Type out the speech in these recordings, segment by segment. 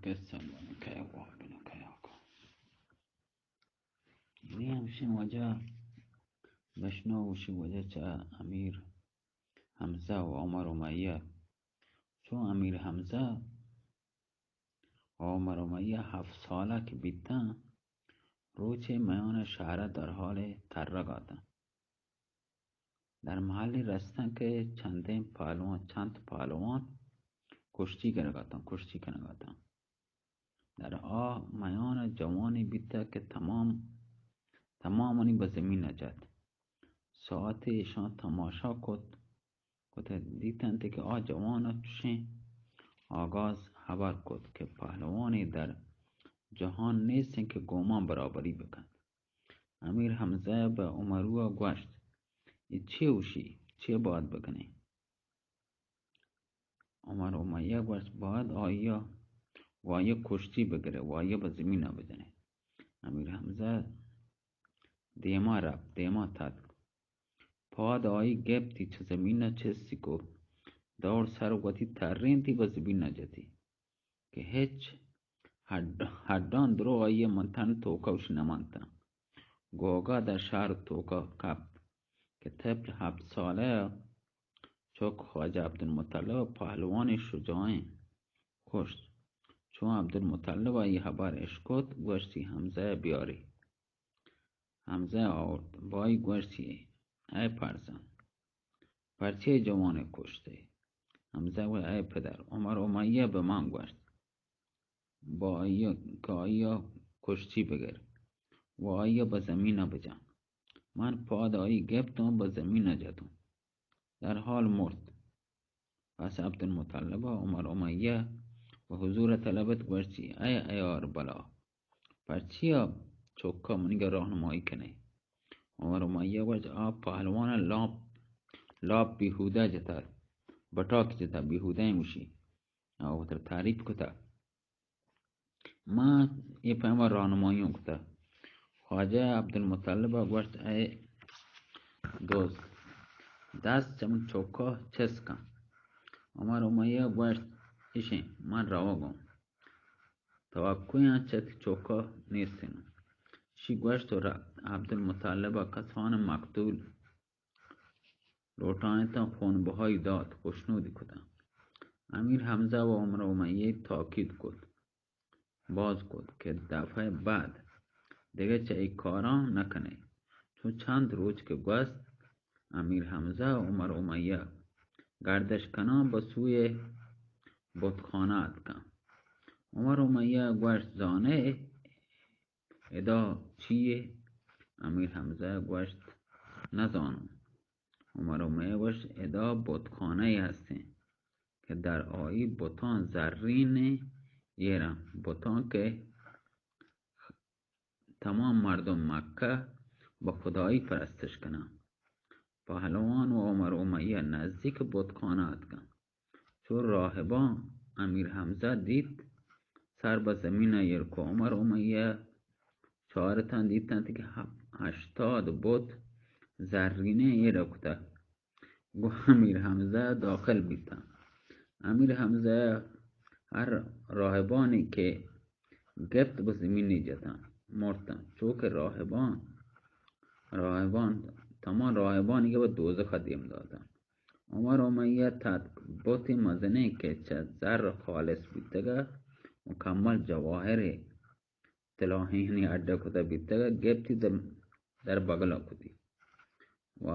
قصہ بنو کیا، واہ بنو کیا کو۔ نی ہمشیں وجہ بشنو، وشی وجہ چا امیر حمزہ و عمر امیہ۔ چو امیر حمزہ و عمر امیہ ہفت سالہ کہ بیتاں، روچے میان شہرہ در حال ترگ آتاں۔ در محلی رستن کہ چندیں پہلوان، چند پہلوان کشتی کنگ اتاں، کشتی کنگ اتاں۔ در آ میان جوانی بیتگ کہ تمام، تمامانی بہ زمین جت۔ ساعتے ایشاں تماشا کت، کت دیتنت کہ آ جوان چشیں آگاز ہبر کت کہ پہلوانے در جہان نیستیں کہ گومان برابری بکنت۔ امیر حمزہ بہ عمرو ءَ گوشت، اے چے اوشی؟ چے باید بکنیں؟ عمر امیہ گوشت، باید آئی ءَ، و آئی ءَ کشتی بگرے، و آئی ءَ بہ زمین ءَ بجنے۔ امیر حمزہ دیما رپت، دیما تتک۔ پاد آئی گپتی، چہ زمین ءَ چستی کو، دور سر وتی ترینتی بہ زمین ءَ جتی۔ کہ ہچ ہڈ-، ہڈاں درو آئی ءَ من تن توکا وش نہ منتاں۔ گوگا در شہر توکا کپت کہ طفل ہپت سالہ ءَ چک خواجہ عبدالمطلب ءَ پہلوان شجاعیں کشت۔ چون عبدالمطلب ءَ اے ہبر اشکت، گوشتی، حمزہ ءَ بیاری۔ حمزہ آورت، بائی گوشتی، اے پرزند، پرچے جوانے کشتے؟ حمزہ گوشت، اے پدر، عمر امیہ بہ من گوشت، با آئی ءَ کہ آئی ءَ کشتی بگر و آئی ءَ بہ زمین ءَ بجن۔ من پاد آئی گپتوں، بہ زمین ءَ جتوں، در حال مرت۔ پس عبدالمطلب ءَ عمر امیہ و حضور ءَ طلبت، گوشتی، اے عیار بلا، پرچیا چکا منیگا راہنمائی کنے؟ عمر امیہ گوشت، آ پہلوان ءَ لاپ، لاپ بیہودہ جتا، بٹاک جتا، بیہودہ ایں گوشی۔ آ وتر تعریف کتا۔ ما اے پیما راہنمائیوں کتا۔ خواجہ عبدالمطلب ءَ گوشت، اے دوست، دست چہ من چوکا چست کن۔ عمر امیہ گوشت، اشیں، من روگوں۔ توقعیاں چہ چوکا نیستیں۔ شی گوشت و رپت۔ عبدالمطلب ءَ کسان مقتول لوٹائینتاں، خون بہائی دات، خوشنودی کتاں۔ امیر حمزہ و عمر امیہ تاکید کت، باز کت کہ دفعہ بعد دگہ چہ اے کاراں نہ کنے۔ چون چند روچ کہ گوست، امیر حمزہ و عمر امیہ گردش کنان بہ سوی بتخانہ اتکاں۔ عمر امیہ گوشت، زانے ادا چی یے؟ امیر حمزہ گوشت، نزانوں۔ عمر امیہ گوشت، ادا بتخانہ یے ہستیں کہ در آئی بتاں زرین ایراں، بتاں کہ تمام مردم مکہ بہ خدائی پرستش کناں۔ پہلوان و عمر امیہ نزدیک بتخانہ اتکاں۔ چو راہباں امیر حمزہ دیت، سر بہ زمین ءَ ایر کو۔ عمر امیہ چارتاں، دیتنت کہ ہپ-، ہشتاد بت زرینیں ایر کتگ۔ گوں امیر حمزہ داخل بیتاں۔ امیر حمزہ ہر راہبانی کہ گپت بہ زمینی جتاں، مرتاں۔ چو کہ راہبان، راہبان، تمام راہبانی کہ بہ دوزخ ءَ دیم داتاں۔ عمر امیہ تتک، بتے مزنیں کہ چہ زر خالص بیتگ ءَ مکمل جواہر ءِ طلاہینی اڈ کتہ بیتگ ءَ گپتی در، در بگل ءَ کتی و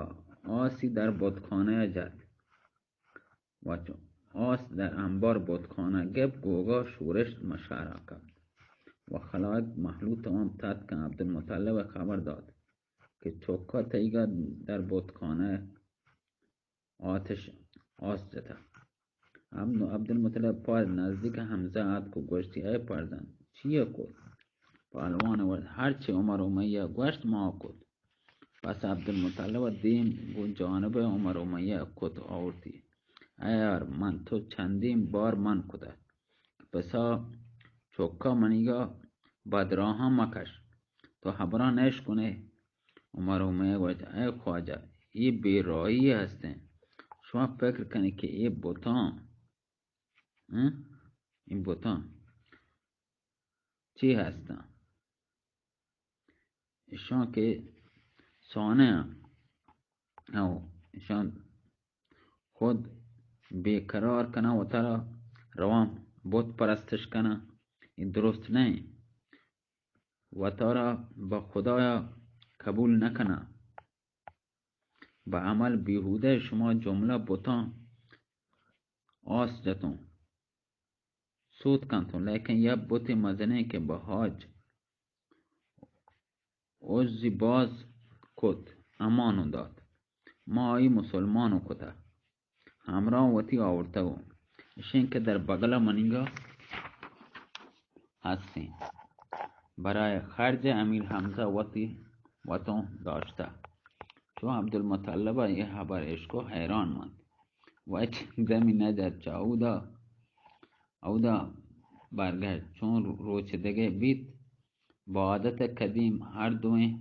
آسی در بتخانہ ءَ جت و چو آس در انبار بتخانہ گپت، گوگا شورش مشہرا کپت و خلائق مخلوق تمام تتکاں۔ عبدالمطلب ءَ خبر دات کہ چکا تئیگا در بتخانہ آتش آس جتہ۔ عبد-، عبدالمطلب پاد نزدیک حمزہ آتک و گوشتی، اے پرزند، چیا کت؟ پہلوان ءَ گوشت، ہرچی عمر امیہ گوشت، ما کت۔ پس عبدالمطلب ءَ دیم گوں جانب عمر امیہ کت آورتی۔ اے یار، من تو چندین بار من کتہ کہ پسا چکا منیگا بدراہاں مکش، تو ہبراں نہ اشکنے۔ عمر امیہ گوشت، اے خواجہ، اے بے راہی ہستیں۔ شما فکر کنے کہ اے بتاں، ہں؟ اے بتاں چی ہستاں؟ ایشاں کہ صانع اَں، او ایشاں خود بے قرار کناں، وتارا رواں بت پرستش کناں، اے درست نہ اِنت۔ وتارا بہ خدایا قبول نہ کناں۔ بہ عمل بیہودہ شما جملہ بتاں آس جتوں، سوت کنتوں، لیکن یک بتے مزنیں کہ بہ حاج عزی باز کت، امانوں دات۔ ما آئی مسلمانوں کتہ، ہمراہ وتی آورتگوں۔ اشیں کہ در بگل منیگا ہستیں۔ برای خرج امیر حمزہ وتی وتوں داشتہ۔ چون عبدالمطلب اے ہبر اشکو حیران مانت۔ وچ دمی نظر چہ اودا، اودا برگشت۔ چون روچ دگہ بیت، با عادت قدیم ہر دوئیں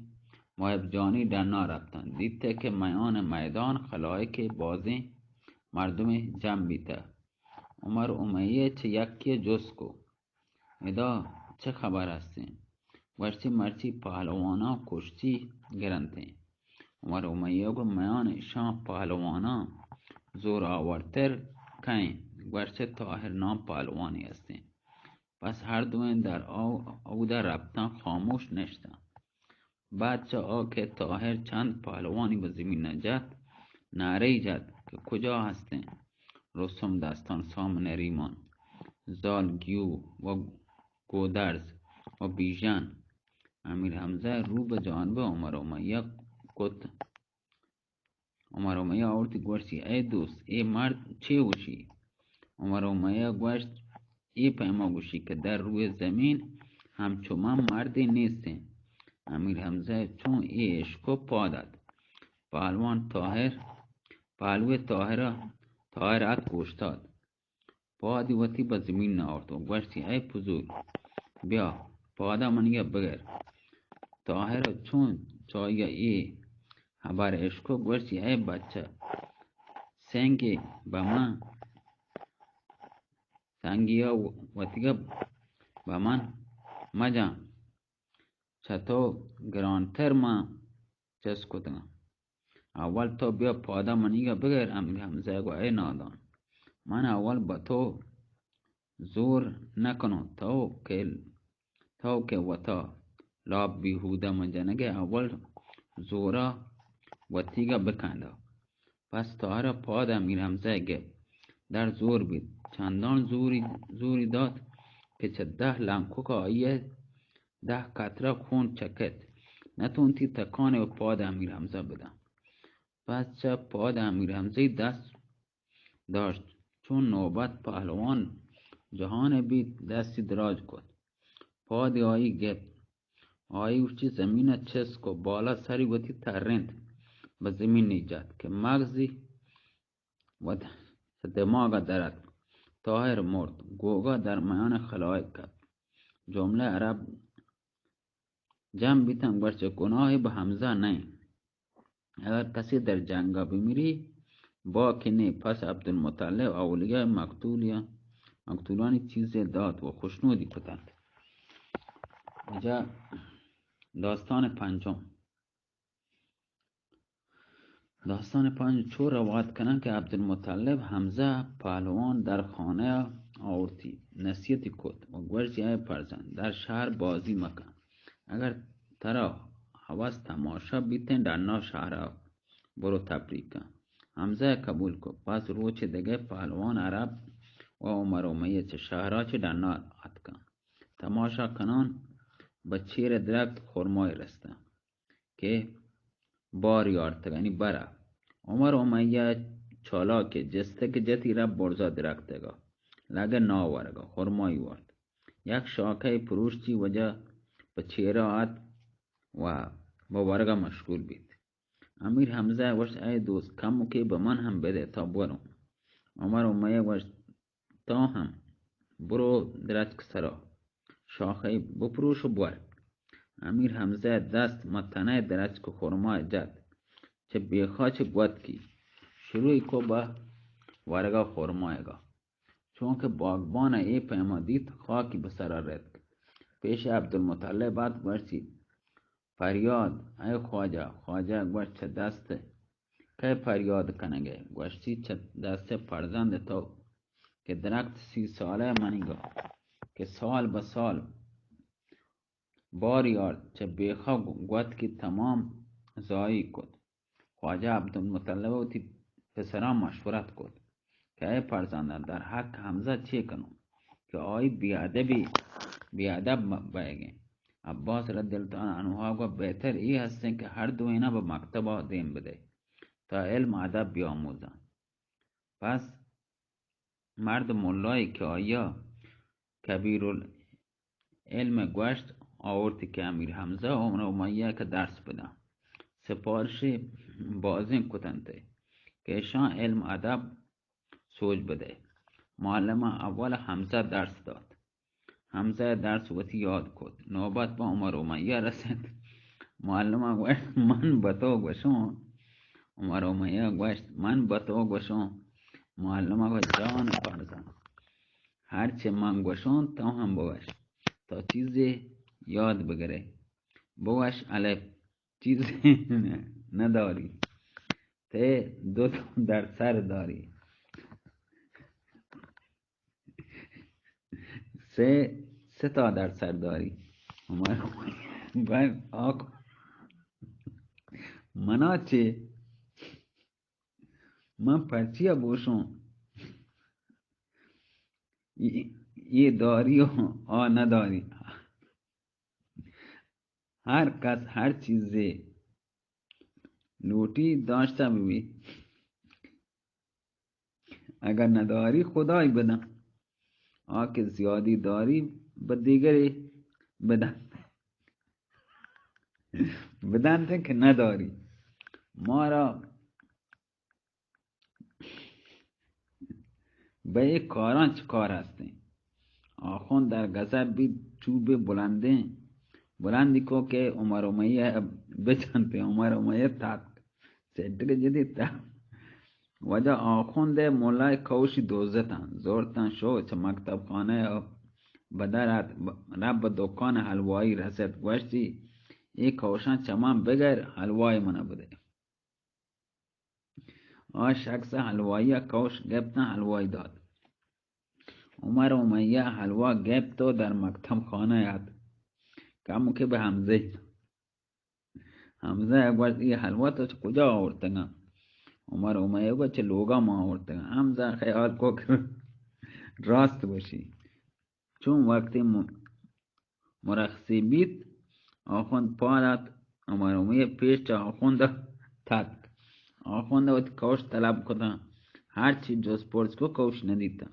محب جانی ڈنا رپتنت۔ دیت کہ میان میدان خلائق بازیں مردمے جم بیتہ۔ عمر امیہ چہ یکے جست کو، ادا چہ خبر ہستیں؟ گوشتی، مرچی پہلواناں کشتی گرنتیں۔ عمر امیہ گو، میان اشاں پہلواناں زور آورتر کئیں؟ گوشت، طاہر نام پہلوانے ہستیں۔ پس ہر دوئیں در آ، اودا رپتاں، خاموش نشتاں۔ بعد چہ آ کہ طاہر چند پہلوانی بہ زمین ءَ جت، نعرہ ای جت کہ کجا ہستیں؟ رستم دستان، سام نریمان، زال گیو و گودرز و بیژن۔ امیر حمزہ رو بہ جانب عمر امیہ کت۔ عمر امیہ آورتی گوشتی، اے دوست، اے مرد چے گوشی؟ عمر امیہ گوشت، اے پیما گوشی کہ در روی زمین ہمچو من مردے نیستیں۔ امیر حمزہ چون اے اشکو پاد ات۔ پہلوان طاہر، پہلوے طاہر، طاہر ات اوشتات۔ پادی وتی بہ زمین نہ آورت و گوشتی، اے پزول، بیا، پادا منی ءَ بگر۔ طاہر چون چہ آئی ءَ اے ہبر اشکو گوشتی، اے بچہ، سنگے بہ من، سنگی ءَ وتیگ ءَ بہ من مجن۔ چہ تو گرانتر من چست کتگاں۔ اول تو بیا پادا منیگا بگر۔ امیر حمزہ گو، اے نادان، من اول بہ تو زور نکنوں۔ تو کہ، تو کہ وتا لاپ بیہودہ من جنگے، اول زورا وتیگا بکندا۔ پس طاہر ءَ پاد امیر حمزہ ءَ گپت، در زور بیت۔ چندان زوری، زوری دات کہ چہ دہ لنکک ءَ آئی ءَ دہ قطرہ خون چکت۔ نتونتی تکانے و پاد امیر حمزہ بدن۔ پس چہ پاد امیر حمزہ ءَ دست داشت۔ چون نوبت پہلوان جہان ءَ بیت، دستی دراج کت۔ پاد آئی گپت۔ آئی وتی زمین ءَ چست کو، بالا سری وتی ترینت، بہ زمین ءَ جت کہ مغزی وت چہ دماغ ءَ در اتک۔ طاہر مرت، گوگا در میان خلائق کپت۔ جملہ عرب جم بیتن، گوشت، گناہی بہ حمزہ نئیں۔ اگر کسی در جنگا بمیری، باکی نئیں۔ پس عبدالمطلب اولیاء مقتولیا، مقتولانی چیزے دات و خشنودی کتنت۔ واجہ داستان پنجم۔ داستان پنج چو روایت کنن کہ عبدالمطلب حمزہ پہلوان در خانہ آورتی، نصیحتی کت و گوشتی، اے فرزند، در شہر بازی مکن۔ اگر ترا ہوس تماشا بیتیں، ڈنا شہرا برو تفریح کن۔ حمزہ قبول کت۔ پس روچ دگہ پہلوان عرب و عمر امیہ چہ شہرا چہ ڈنا آتکن۔ تماشا کنان بہ چیر درخت خرمائے رستن کہ باری آرتگ، یعنی برا۔ عمر امیہ چالاکے، جستگ جتی رب برزا درختگا، لگہ ناورگا، خرمائی وارت۔ یک شاخہ پروشتی واجہ پہ چیرا آت و بہ ورگا مشغول بیت۔ امیر حمزہ گوشت، اے دوست، کمکے بہ من ہم بدے تا بروں۔ عمر امیہ گوشت، تو ہم برو درچک سرا، شاخہ بپروش و بور۔ امیر حمزہ دست متنئے درچک خرما جت، چہ بیخا چہ گوتکی شروعی کو بہ ورگا خرمائیگا۔ چونکہ باغبان اے پیما دیت، خاکی بہ سرا رتک۔ پیش عبدالمطلب ات، گوشتی، پریاد، اے خواجہ! خواجہ گوشت، چہ دست کئے پریاد کنگئے؟ گوشتی، چہ دست فرزند تو کہ درخت سی سالہ منیگا کہ سال بہ سال باری آرت، چہ بیخا گوتکی تمام زائی کت۔ خواجہ عبدالمطلب وتی پسراں مشورت کت کہ اے فرزنداں، در حق حمزہ چے کنوں کہ آئی بے ادبی، بے ادب م-، بئیگیں۔ عباس رضی اللہ تعالی عنہ گو بہتر ای ہستیں کہ ہر دوئیناں بہ مکتبا دیم بدئے تا علم ادب بیاموزاں۔ پس مرد ملائے کہ آئیا کبیر العلم گوشت، آورت کہ امیر حمزہ و عمر امیہ کہ درس بداں۔ سپارش بازیں کتنت کہ اشاں علم ادب سوج بدئے۔ معلم اول حمزہ درس دات۔ حمزہ درس وتی یاد کت۔ نوبت پہ عمر امیہ رست۔ معلم گوشت، من بہ تو گوشوں۔ عمر امیہ گوشت، من بہ تو گوشوں۔ معلم گوشت، جان فرزند، ہرچے من گوشوں تو ہم بگوش، تا چیزے یاد بگرے۔ بگوش الف، چیزے نداری، تے دو تا در سر داری، سے، سے تا در سر داری۔ عمر گوشت، آ منا چے؟ من پرچیا بوشوں؟ اے، اے داری و آ نداری۔ ہر کس ہر چیزے لوٹی داشتہ ببی۔ اگر نداری، خدای بدن۔ آ کہ زیادی داری، بہ دیگرے بدن۔ بدنت کہ نداری۔ مارا بہ اے کاراں چہ کار ہستیں۔ آخوند در گزب بیت، چوبے بلندیں، بلندی کو کہ عمر امیہ بجنت، عمر امیہ تاتک۔ سیٹک جدی تا۔ واجہ آخوند ء ملائے کئوشی دوزتاں، زورتاں، شو چہ مکتب خانہ ء بدر ات، ب-، رب دکان حلوائی رست، گوشتی، اے کئوشاں چمان بگر، حلوائے منا بدے۔ آ شخص حلوائی ء کئوش گپتاں، حلوائی دات۔ عمر امیہ حلوا گپت و در مکتب خانہ ات۔ کمکے بہ حمزہ حمزہ ء گوشت، اے حلوا تو چہ کجا آورتگاں؟ عمر امیہ گوشت، چہ لوگا ما آورتگاں۔ حمزہ خیال کو کہ راست گوشی۔ چون وقتی م-، مرخصی بیت، آخوند پاد ات، عمر امیہ پیش چہ آخوند تتک۔ آخوند وتی کئوش طلب کتاں، ہرچی جست پرس کو، کئوش ندیتاں۔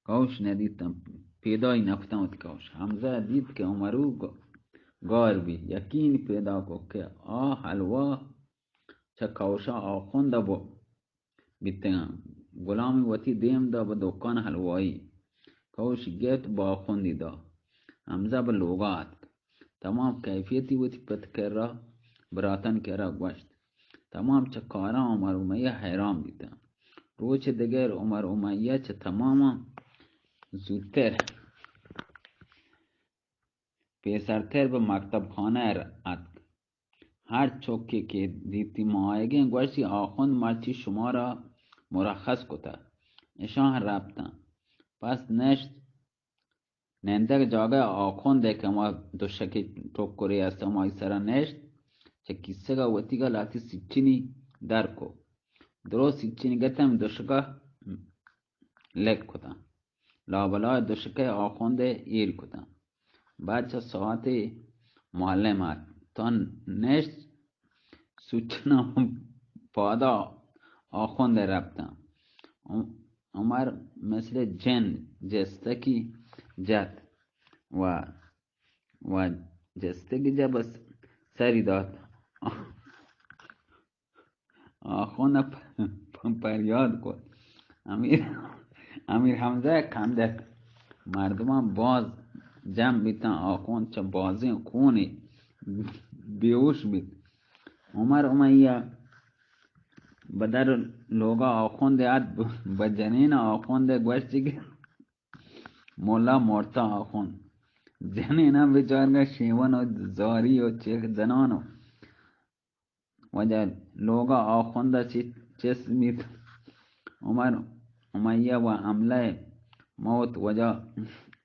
کئوش ندیتاں، پیدائی نکتاں وتی کئوش۔ حمزہ دیت کہ عمرو گ-، گار بی، یقین پیدا کو کہ آ حلوا چہ کئوشا آخوندا بو-، بیتگاں۔ غلامی وتی دیم دا بہ دکان حلوائی۔ کئوش گپت بہ آخوندی دا۔ حمزہ بہ لوگا اتک۔ تمام کیفیتی وتی پت کرا، براتن کرا گوشت۔ تمام چہ کاراں عمر امیہ حیران بیتاں۔ روچ دگر عمر امیہ چہ تماماں زوتر، پیسرتر بہ مکتب خانہ ء اتک۔ ہر چکے کہ دیتی ماہیگیں گوشتی، آخوند مرچی شمارا مرخص کتہ۔ اشاں رپتاں۔ پس نشت نندگ جاگہ آخوندے کہ ہما دوشکی ٹکرے است، ہمائی سرا نشت، چہ کیسگا وتیگا لہتی سچنی در کو۔ درو سچنی گت ہم دوشکا لک کتاں۔ لابلائے دوشکے آخوندے ایر کتاں۔ بعد چہ ساعتے معلم ات۔ تاں نشت سوچنا پادا آخوند رپتاں۔ عم-، عمر مثل جن جستکی جت و، و جستکی جت بس سری دات۔ آخوند پ-، پ-، پریاد کت۔ امیر، امیر حمزہ کندت۔ مردمان باز جم بیتاں۔ آخوند چہ بازیں خونے بیہوش بیت۔ عمر امیہ بدر لوگا آخوند ات، بہ جنین آخوند گوشتی کہ ملا مرتا آخوند۔ جنیناں بچارگا شیون و زاری و چیخ جنان و وجہ لوگا آخوندا چی چست بیت۔ عمر امیہ و حملہ موت وجہ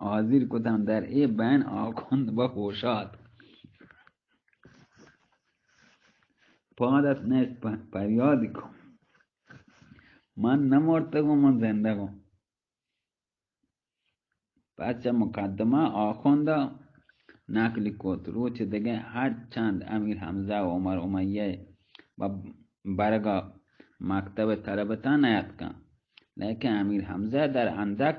حاضر کتن، در اے بین آخوند بہ ہوشات پاد ات نشت، پ-، پریادی کو، من نہ مرتگوں، من زندگوں۔ پس چہ مقدمہ آخوند ءَ نقل کت، روچ دگہ ہر چند امیر حمزہ و عمر امیہ بہ برگ ءَ مکتب ءَ طلبتاں نیاتکاں، لیکن امیر حمزہ در اندک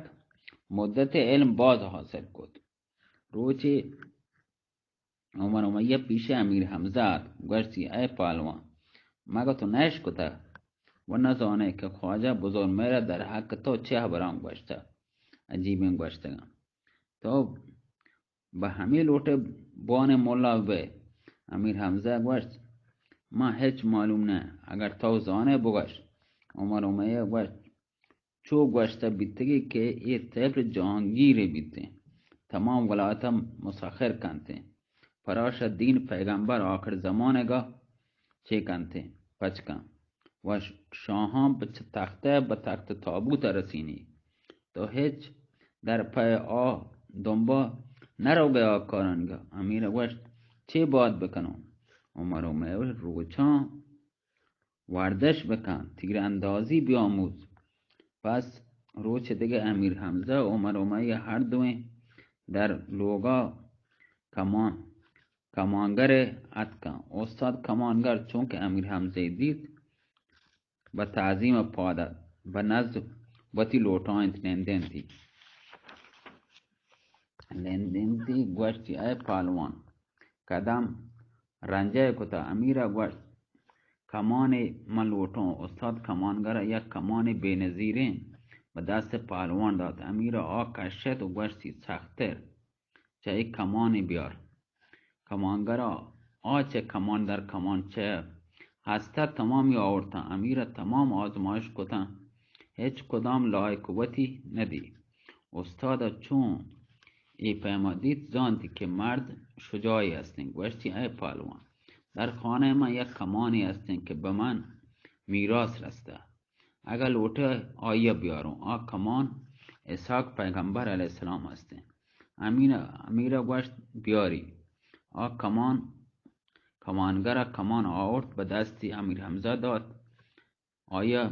مدت علم باز حاصل کت۔ روچے عمر امیہ پیش امیر حمزہ آت، گوشتی، اے پہلوان، مگہ تو نہ اشکتہ و نہ زانئے کہ خواجہ بزرگ مہر در حق تو چہ ہبراں گوشتہ، عجیبیں گوشتگاں۔ تو بہ ہمے لوٹے بوان ملا بئے؟ امیر حمزہ گوشت، ما ہچ معلوم نہ، اگر تو زانئے بگوش۔ عمر امیہ گوشت، چو گوشتہ بیتگی کہ اے طفل جہانگیرے بیتیں، تمام ولایتاں مسخر کنتیں، پراش دین پیغمبر آخر زمانگا چے کنتیں، پچ کن و شاہاں بہ چہ تختہ بہ تخت تابوت رسینی۔ تو ہچ در پہ آ دنبا نہ روگئے آ کارانگا۔ امیر گوشت، چے باد بکنوں؟ عمر امیہ روچاں ورزش بکن، تیراندازی بیاموز۔ پس روچ دگہ امیر حمزہ و عمر امیہ ہر دوئیں در لوگا کمان، کمانگر ءَ اتکاں۔ استاد کمانگر چونکہ امیر حمزہ ءَ دیت، بہ تعظیم ءَ پاد ات، بہ نزد وتی لوٹائینت، نندینتی۔ نندینتی گوشتی، اے پہلوان، قدم رنجہ کتہ۔ امیر ءَ گوشت، کمانے من لوٹوں۔ استاد کمانگر ءَ یک کمانے بے نظیریں بہ دست پہلوان دات۔ امیر ءَ آ کشت و گوشتی، سختر چہ اے کمانے بیار۔ کمانگر ءَ آ چہ کمان در کمان چہ ہستہ تمامی آورتاں۔ امیر ءَ تمام آزمائش کتاں، ہچ کدام لائق وتی ندی۔ استاد ءَ چون اے پیما دیت، زانتی کہ مرد شجاعی ہستیں۔ گوشتی، اے پہلوان، در خانہ من یک کمانے ہستیں کہ بہ من میراث رستہ۔ اگہ لوٹئے آئی ءَ بیاروں۔ آ کمان اسحاق پیغمبر علیہ السلام ہستیں۔ امین، امیر ءَ گوشت، بیاری۔ آ کمان، کمانگر ءَ کمان آورت، بہ دستی امیر حمزہ دات۔ آئی ءَ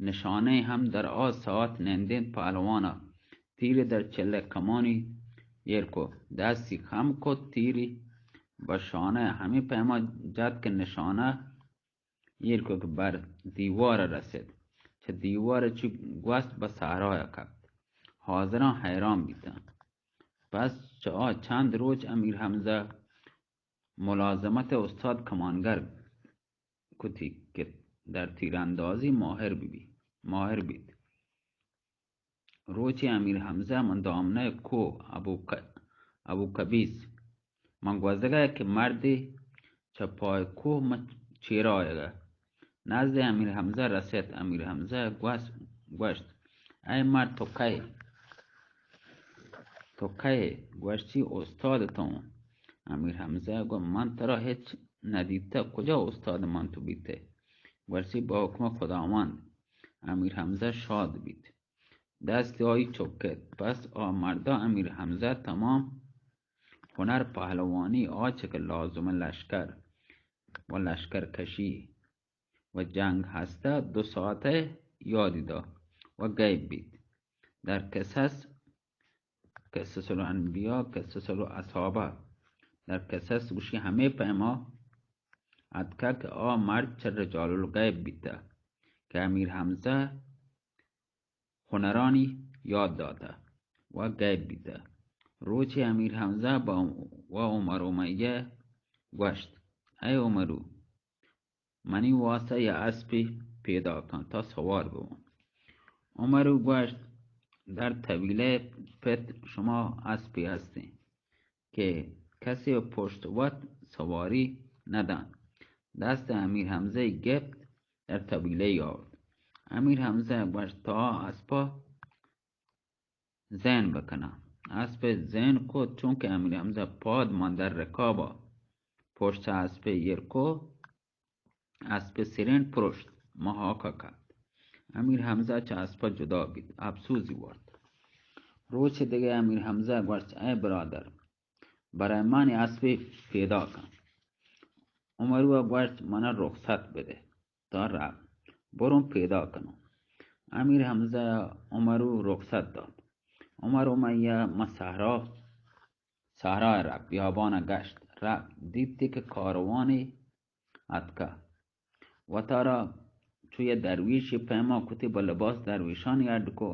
نشانہ ہم در آ ساعت نندینت۔ پہلوان ءَ تیرے در چلہ کمانی ایر کو، دستی خم کت، تیری بہ شانہ ہمے پیما جت کہ نشانہ ایر کو کہ بر دیوار ءَ رسیت۔ چہ دیوار ءَ چو گوست بہ صحرا ءَ کپت۔ حاضراں حیران بیتاں۔ پس چہ آ چند روچ امیر حمزہ ملازمت استاد کمانگر کتی کہ در تیراندازی ماہر ببی، ماہر بیت۔ روچے امیر حمزہ من دامنہ کوہ ابو ک-، ابو کبیس من گوزگا کہ مردے چہ پائے کوہ من چیرا آیگا۔ نزد امیر حمزہ رسیت۔ امیر حمزہ گوس-، گوشت، اے مرد، تو کئے؟ تو کئے؟ گوشتی، استاد تو۔ امیر حمزہ گو، من ترا ہچ ندیتہ، کجا استاد من تو بیتہ؟ گوشتی، بہ حکم خداوند۔ امیر حمزہ شاد بیت۔ دست آئی چکت۔ پس آ مردا امیر حمزہ تمام ہنر پہلوانی آ چہ کہ لازم لشکر و لشکر کشی و جنگ ہستہ دو ساعتہ یادی دا و غیب بیت۔ در قصص، قصص الانبیاء، قصص الاصحابہ، در قصص گوشی ہمے پیما اتکہ کہ آ مرد چہ رجال الغیب بیتہ کہ امیر حمزہ ہنرانی یاد داتہ و غیب بیتہ۔ روچے امیر حمزہ بہ و عمر امیہ گوشت، اے عمرو، منی واسطہ یک اسپے پیدا کن تا سوار بباں۔ عمرو گوشت، در طویلہ پت شما اسپے ہستیں کہ کسے پشت وت سواری ندنت۔ دست امیر حمزہ گپت، در طویلہ آورت۔ امیر حمزہ گوشت، تا اسپا زین بکناں۔ اسپ ء زین کت، چونکہ امیر حمزہ پاد مان در رکابا پشت اسپ ء ایر کت، اسپ ء سرین پرشت، محاکہ کت۔ امیر حمزہ چہ اسپا جدا بیت، اپسوزی وارت۔ روچ دگہ امیر حمزہ گوشت، اے برادر، برای من اسپے پیدا کن۔ عمرو گوشت، منا رخصت بدے، تا رب برون پیدا کنوں۔ امیر حمزہ عمرو رخصت دات۔ عمر امیہ ما صحرا، صحرا رفت، بیابان گشت، رفت، دیتی کہ کاروانی اتکہ۔ وتارا چو یک درویشے پیما کتی، بہ لباس درویشانی اڈ کو،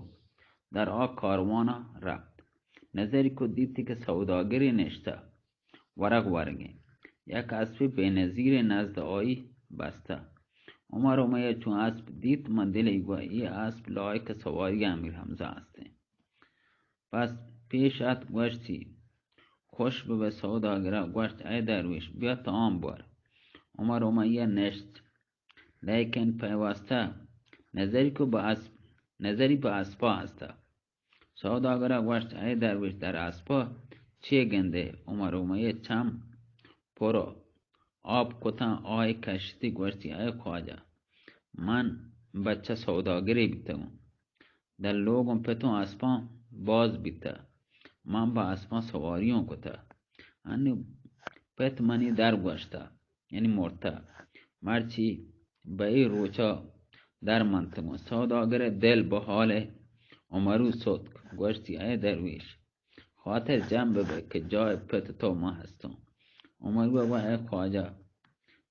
در آ کاروانا رفت۔ نظری کو، دیتی کہ سوداگرے نشتہ، ورگ ورگیں، یک اسپے بے نظیرے نزد آئی بستہ۔ عمر امیہ چون اسپ دیت، من دلی گو، اے اسپ لائق سواری امیر حمزہ ہستیں۔ پس پیش ات، گوشتی، خوش ببہ۔ سوداگرا گوشت، اے درویش، بیا تام بور۔ عمر امیہ نشت، لیکن پیوستہ نظری کو بہ اسپ، نظری بہ اسپا ہستہ۔ سوداگرا گوشت، اے درویش، در اسپا چے گندے؟ عمر امیہ چم پر آپ کتاں، آئی کشتی، گوشتی، اے خواجہ، من بچہ سوداگرے بیتگوں۔ در لوگوں پتوں اسپاں باز بیتہ، من بہ اسپاں سواریوں کتہ۔ انی پت منی در گوشتہ، یعنی مرتہ، مرچی بہ اے روچا در منتگوں۔ سوداگر دل بہ حال عمرو ستک، گوشتی، اے درویش، خاطر جم ببہ کہ جای پت تو من ہستوں۔ عمرو گو، اے خواجہ،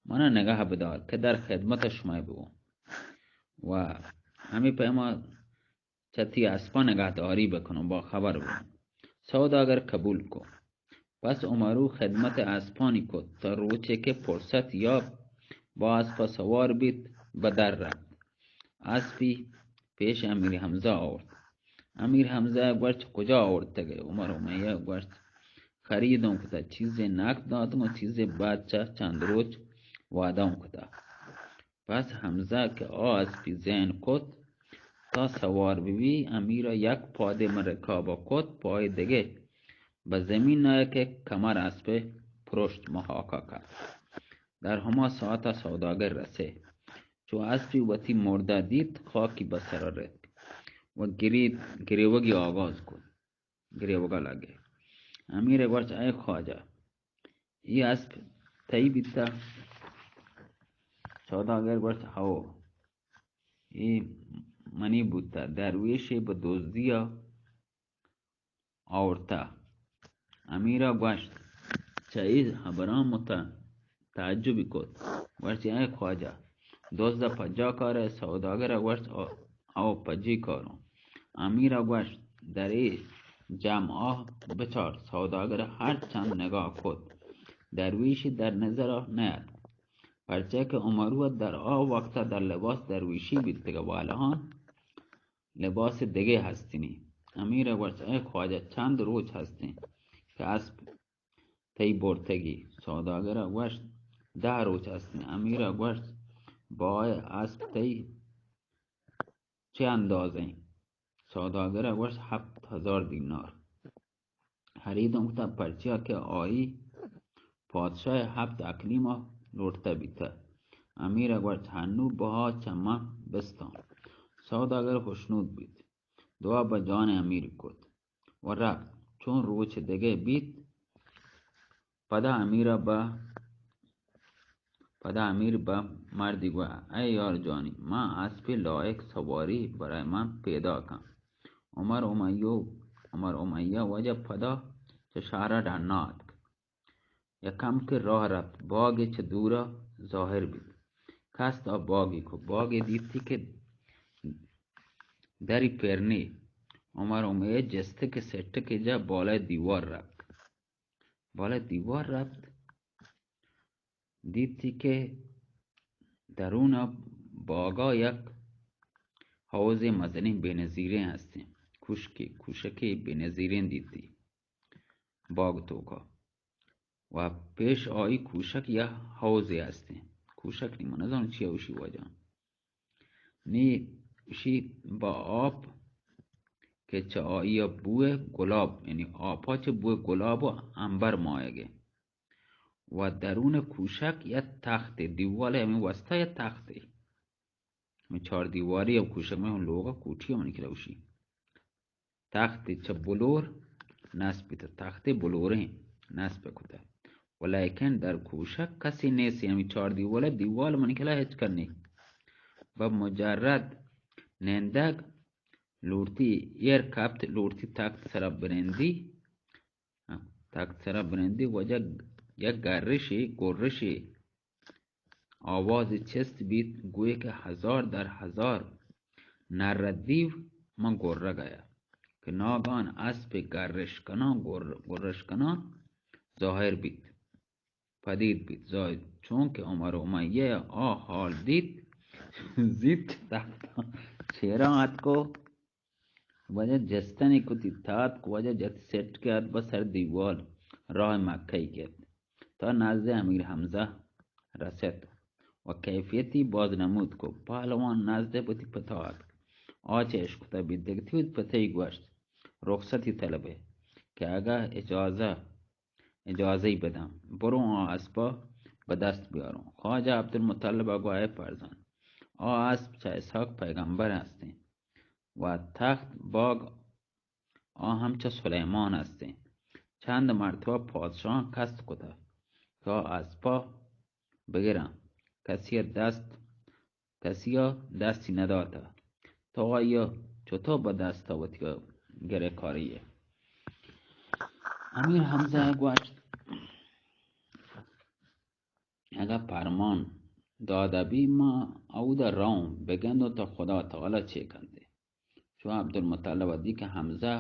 منا نگاہ بدار کہ در خدمت شمئے ببوں و ہمے پیما چہ تئی اسپاں نگہداری بکنوں، باخبر ببوں۔ سوداگر قبول کو۔ پس عمرو خدمت اسپانی کت، تا روچے کہ فرصت یافت، با اسپا سوار بیت، بہ در رفت۔ اسپی پیش امیر حمزہ آورت۔ امیر حمزہ گوشت، کجا آورتگ ئے؟ عمر امیہ گوشت، خریدوں کتہ، چیزے نقد داتگوں، چیزے بعد چہ چند روچ وعدہ اوں کتہ۔ پس حمزہ کہ آ اسپی زین کت تا سوار ببی، امیرا یک پادے من رکابا کت، پای دگہ بہ زمین آیا کہ کمر اسپے پرشت، محاکہ کت۔ در ہما ساعتا سوداگر رسے، چو اسپی وتی مردہ دیت، خاکی بہ سرا رتک و گری-، گریوگی آغاز کت۔ گریوگا لگے۔ امیر گوشت، اے خواجہ، اے اسپ تئی بیتہ؟ سوداگر گوشت، ہئو، اے منی بوتہ، درویشے بہ دزدیا آورتہ۔ امیرا گوشت، چہ اے ہبراں متہ تعجبی کت، گوشتی، اے خواجہ، دزد ء پجا کارئے؟ سوداگر ء گوشت، او، او پجی کاروں۔ امیر ء گوشت، در اے جمع ء بچار۔ سوداگر ء ہر چند نگاہ کت، درویشی در نظر ء نیاتک، پرچا کہ عمرو ء در آ وقت ء در لباس درویشی بیتگ ء والہان لباس دگہ ہستنی۔ امیر ء گوشت، اے خواجہ، چند روچ ہستیں کہ اسپ تئی برتگی؟ سوداگر ء گوشت، دہ روچ ہستیں۔ امیر ء گوشت، بائے اسپ تئی چے اندازیں؟ سوداگر ء گوشت، ہپت ہزار دینار۔ ہریدوں کتا، پرچیا کہ آئی پادشاہ ہپت اقلیم ء لوٹتا بیتا۔ امیر ء گوشت، ہنو بہا چہ من بستان۔ سوداگر خوشنود بیت۔ دعا بہ جان امیر کت و رفت۔ چون روچ دگہ بیت، پدا امیر ء بہ، پدا امیر بہ مردی گوشت، اے یار جانی، من اسپے لائق سواری برای من پیدا کن۔ عمر امیہ، عمر امیہ واجہ پدا چہ شہر ء ڈنا اتک۔ یک کمکے راہ رپت، باگے چہ دورا ظاہر بیت۔ کست آ باگی کو، باگے دیتی کہ دری پرنی۔ عمر امیہ جستی کہ سٹکے جا بالای دیوار رپت۔ بالای دیوار رپت، دیتی کہ درون باگا یک حوضے مزنیں بے نظیریں ہستیں۔ کوشکے، کوشکے بے نظیریں دیتی باگ توکا۔ و پیش آئی کوشک یا حوضے ہستیں۔ کوشک نی من نزانوں چیا اوشی واجہ۔ نی اوشی با آپ کہ چہ آئی ءَ بوئے گلاب، یعنی آپا چہ بوئے گلاب و عنبر مایگے۔ و درون کوشک یک تختے، دیوال ہمے وسطا یک تختے۔ ہمے چار دیواری ہم کوشک، من لوگا کوٹی ہم نکلا گوشی۔ تختے چہ بلور نصب بیتہ، تختے بلوریں نصب کتہ۔ ولیکن در کوشک کسی نیست، ہمے چار دیوال، دیوال من کلا ہچ کن نیست۔ بہ مجرد نندگ لوٹتی ایر کپت، لوٹتی تخت سرا بنندی، تخت سرا بنندی، واجہ یک گرشے، گرشے آوازے چست بیت، گوئے کہ ہزار در ہزار نرہ دیو من گرگ ءَ آں، کہ ناگہان اسپے گرش کنان، گر-، گرش کنان ظاہر بیت، پدید بیت۔ ظاہر، چون کہ عمر امیہ آ حال دیت، زیت تخت چیرا اتک و واجہ جستنے کتی، تاتک، واجہ جت سٹکے ات بہ سر دیوال، راہ مکہ ءَ گپت تا نزد امیر حمزہ رست و کیفیتی باز نمود کو۔ پہلوان نزد وتی پتا اتک، آ چہ اشکتہ بیت، دگتی وتی پتئی گوشت، رخصتی طلبے کہ اگہ اجازہ، اجازہ بداں، بروں آ اسپا بہ دست بیاروں۔ خواجہ عبدالمطلب ءَ گو اے فرزند، آ اسپ چہ اسحاق پیغمبر ہستیں و تخت باگ آ ہم چہ سلیمان ہستیں۔ چند مرتبہ پادشاہاں قصد کتہ کہ آ اسپا بگراں، کسی ءَ دست، کسی ءَ دستی نداتہ، تو آئی ءَ چطور بہ دست ءَ وتی گرے کاری ئے؟ امیر حمزہ ءَ گوشت، اگاں پرمان دادہ بی، ما اودا رؤں، بگندوں تا خدا تعالی چے کنتے۔ چو عبدالمطلب ءَ دی کہ حمزہ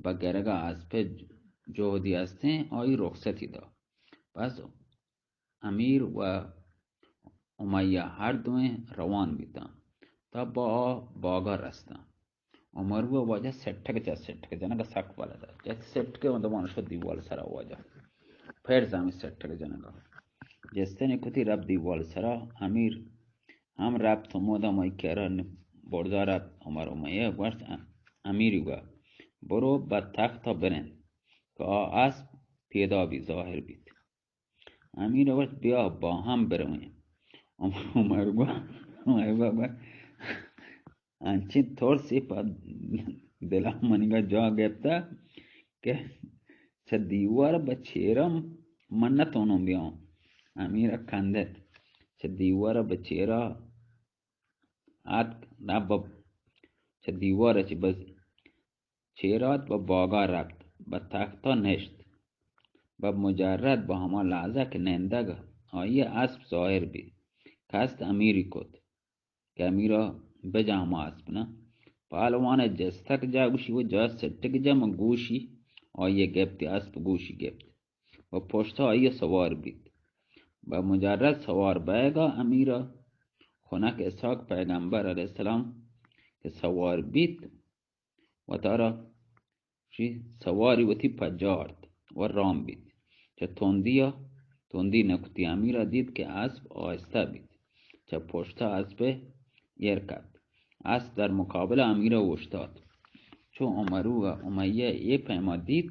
بہ گرگ ءَ اسپ ءِ جہدی ہستیں، آئی رخصتی دا۔ پس امیر و امیہ ہر دوئیں روان بیتاں، تا با آ باگا رستاں۔ عمرو ءَ واجہ سٹک جت، سٹک جنگ ءَ سک بلد ات۔ جت سٹک ءَ و دمان شت دیوال سرا واجہ۔ پھر زامی سٹک جنگ ءَ۔ جستنے کتی رب دیوال سرا، امیر ہم رب تو مودا مئی کرا برزا رب عمر امیہ گوشت، امیر ءَ گوشت، برو بہ تخت ءَ برند کہ آ اسپ پیدا بی، ظاہر بیت۔ امیر ءَ گوشت، بیا با ہم برویں۔ عمر، عمر گو-، عمر گو-، انچیں ترسے پہ دل ءَ منیگا جا گپتہ کہ چہ دیوار بہ چیرا من نہ تونوں بیاؤں۔ امیر ءَ کندت۔ چہ دیوار بہ چیرا آتک، نہ بہ، چہ دیوار ءَ چہ بہ چیر آت، بہ باگا رپت، بہ تختا نشت۔ بہ مجرد بہ ہما لحظہ کہ نندگ آئی ءَ اسپ ظاہر بیت، قصد امیری کت کہ امیرا بجا ہما اسپ نہ۔ پہلوان ءَ جستک جا گوشی، و جا سٹک جا من گوشی، آئی ءَ گپت، اسپ گوشی گپت و پشتا آئی ءَ سوار بیت۔ بہ مجرد سوار بئیگا امیرا خنک اسحاق پیغمبر علیہ السلام کہ سوار بیت، وتارا چی سواری وتی پجا آرت و رام بیت۔ چہ تندیا تندی نکتی، امیرا دیت کہ اسپ آہستہ بیت، چہ پشتا اسپ ایر کپت۔ اسپ در مقابل امیرا اوشتات۔ چو عمرو ءَ امیہ اے پیما دیت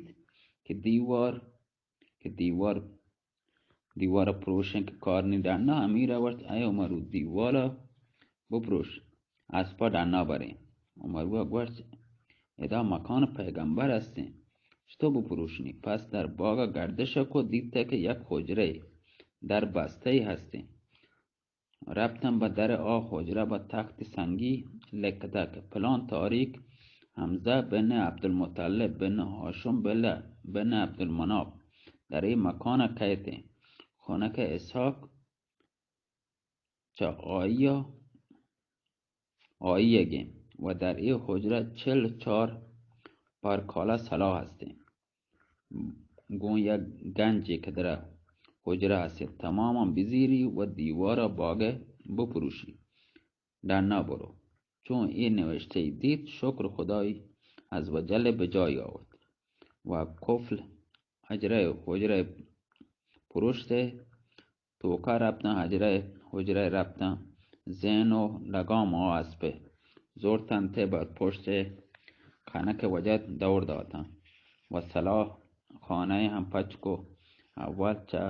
کہ دیوار، کہ دیوار دیوار ءَ پروشیں کہ کار نی ڈنا۔ امیر ءَ گوشت، اے عمرو، دیوار ءَ بپروش، اسپ ءَ ڈنا بریں۔ عمرو ءَ گوشت، ادا مکان پیغمبر ہستیں، چطور بپروشنی؟ پس در باغ ءَ گردش ءَ کت، دیت کہ یک حجرہ در بستہ ہستیں۔ رپتن بہ در آ حجرہ، بہ تخت سنگی لکتہ کہ پلان تاریخ حمزہ بن عبدالمطلب بن ہاشم بن، بن عبدالمناف در اے مکان ءَ کئیت۔ خنک اسحاق چہ آئی ءَ آئیگیں و در اے حجرہ چل چار پارکالہ سلاح ہستیں۔ گوں یک گنجے کہ در حجرہ ہستیں، تماماں بزیری و دیوار ءَ باگ ءَ بپروشی، ڈنا برو۔ چون اے نوشتہ ئی دیت، شکر خدای عز و جل بجای آورت و قفل حجرہ، حجرہ پروشت ءَ توکا رپتاں، حجرہ، حجرہ رپتاں۔ زین و لگام آ اسپ ءَ زرتنت ءَ بر پشت ءَ خانک ءِ وجہ دور داتاں و سلاہ خانہ ءَ ہم پچ کو۔ اول چہ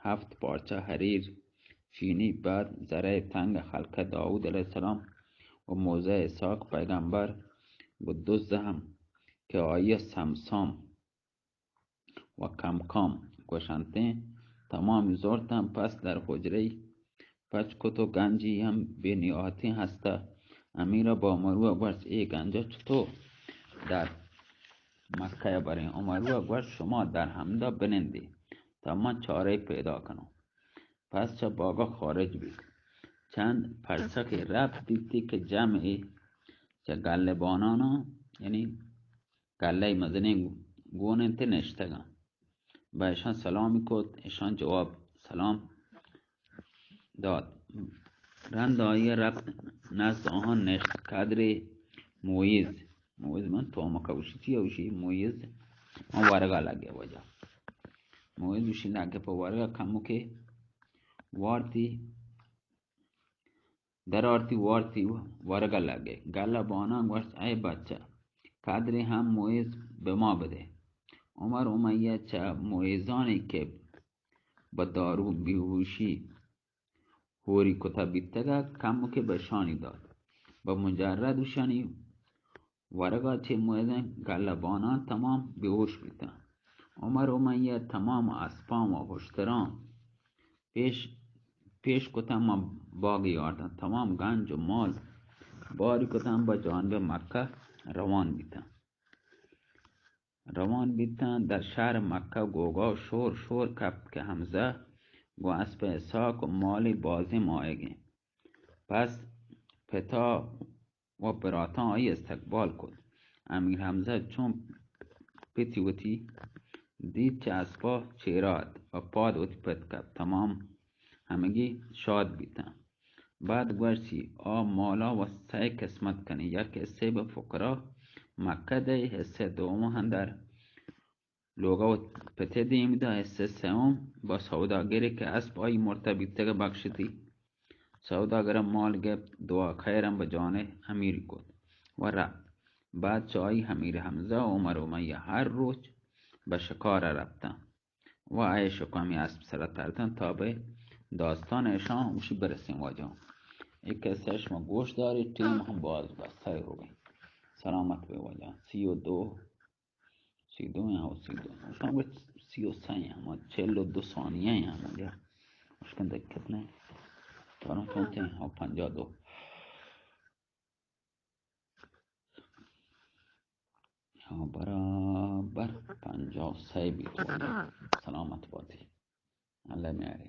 ہفت پارچہ حریر چینی، بعد زرہ تنگ خلقہ داؤد علیہ السلام و موزہ اسحاق پیغمبر گوں دو زہم کہ آئی ءَ سمسام و کمکام گوشنتیں، تمامی زرتاں۔ پس در حجرہ ای پچ کت و گنجی ہم بے نیاتیں ہستہ۔ امیر ءَ با عمرو ءَ گوشت، اے گنج ءَ چتو در مکہ ءَ بریں؟ عمرو ءَ گوشت، شما در ہمدا بنندے تا من چارہ پیدا کنوں۔ پس چہ باگا خارج بیت۔ چند پرچہ کہ رپت، دیتی کہ جمعے چہ گلہ باناناں، یعنی گلہ مزنیں گون انت، نشتگاں۔ بہ اشاں سلامی کت، اشاں جواب سلام دات۔ رند آئی ءَ رپت نزد آہاں نشت۔ قدرے مویز، مویز من تومکا گوشی، چی گوشی؟ مویز من ورگا لگے وجہ۔ مویز گوشی لگے پہ ورگا، کمکے وارتی در آرتی وارتی ورگ ءَ لگے۔ گلہ بانان گوشت، اے بچہ، قدرے ہم مویز بہ ما بدے۔ عمر امیہ چہ مویزانی کہ بہ دارو بیہوشی ہوری کتہ بیتگ ات، کمکے بہ اشانی دات۔ بہ مجرد اشانی ورگا چہ مویزیں گلہ بانان تمام بیہوش بیتاں۔ عمر امیہ تمام اسپاں و ہشتراں پیش، پیش کتاں، ما باگی آرتاں، تمام گنج و مال باری کتاں، بہ جانب مکہ روان بیتاں۔ روان بیتاں، در شہر مکہ گوگا و شور شور کپت کہ حمزہ گوں اسپ اسحاق و مالی بازیں ماہگیں۔ پس پتا و براتاں آئی استقبال کت۔ امیر حمزہ چون پتی وتی دیت، چہ اسپا چیرا ات و پاد وتی پت کپت۔ تمام ہمگی شاد بیتاں۔ بعد گوشتی، آ مالا و سئے قسمت کنی، یک حصے بہ فقرا مکہ دئی، حصے دوم اندر لوگا وت پتے دیم دا، حصہ سوم با سوداگرے کہ اسپ آئی مرتا بیتگ بخشتی۔ سوداگر مال گپت، دعا خیرم بہ جان امیر کت و رفت۔ بعد چہ آئی امیر حمزہ و عمر امیہ ہر روچ بہ شکار رفتاں و عیش و کمی اسپ سرا ترتاں تا بہ داستان اشاں اوشی برسیں واجہ۔ اے قصہ شما گوش داری، ٹیم ہم باز بستہ روگیں۔ سلامت بے واجہ۔ سی و دو سی دو ہیں، ہو، سی دو۔ شما گوشت سی و سئے ہیں، ہما چل و دو ثانیہ ہیں، ہما جا۔ اس کا دقت نہیں۔ تو ہم چونتے ہیں، ہو، پنجاہ دو۔ ہاں، برابر پنجاہ و سئے بیت۔ سلامت باتی۔ اللہ میاری۔